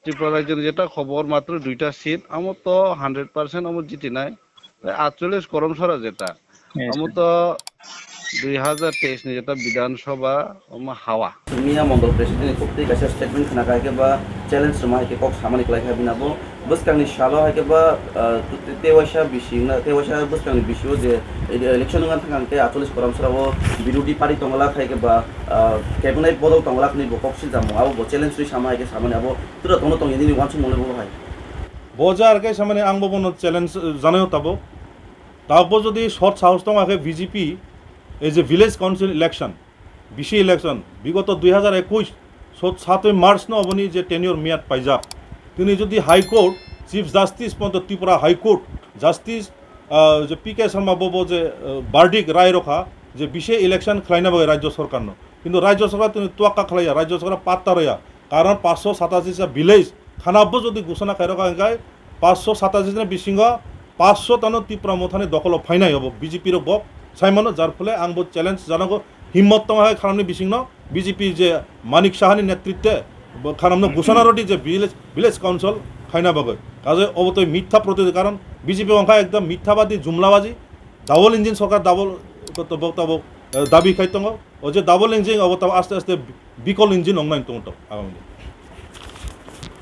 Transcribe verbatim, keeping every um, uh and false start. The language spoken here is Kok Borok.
Tripura rajyoni jeta khobor matro duita seat, amo to hundred percent amo jitinai. Tai atcholish Karamchara jeta, amo to dui hazar teis ni jeta Bidhan Sabha amo hawa. Miya Mondol President ni khuk twi kaisa statement khna khai khe ba challenge rwma hai khe kok samani klai kha bini abo. Bwskangni salo hai khe ba, ah, te-, tewaisa bising na, tewaisa bwskangni bisio je election wngna thang khe atcholish Karamchara o birodhi party tongla khai khe ba, ah, cabinet bodol tongla khni bo kok siljamo abo bo challenge rwi sama hai khe samani abo tura tongno tongya nini wansuk mone bo hai. Bo jar khe samani ang bo bono challenge, eh, janaio tabuk. Tabuk jodi sot sahos tong khe B J P ei je village council election, bisi election, bigoto dui hazar ekush sot satoi March no oboni je tenure miyat paijak. Tini jodi High Court, Chief Justice ponto Tripura High Court, Justice, ah, je P K Sharma bobo je, ah, verdict rai rokha je bisi election khlaina bagwi Rajya Sarkar no. Kintu Rajya Sarkar tini tuakka khlaiya, Rajya Sarkar patta roya. Karon paanch sho satashi sa village khana bo jodi gusana khairok ang kai, paanch sho satashi ni bisingo paanch sho tano Tipra Mothani dokolo phainai obo B J P rok bo saimano, jar phole ang bo challenge janago, himmot tong hai khanamni bisingno B J P je Manik Sahani netritwe bo khanamno gusana rodi je village, village council khaina bagwi. Kaje obo toi mitha protid, karon B J P wngkha ekdom mithabadi, jumlabaji, double engine sarkar, double to bok tabok, eh, dabi khai tongo. O je double engine obo tabok aste aste bikol engine wngnai tongo to agami din.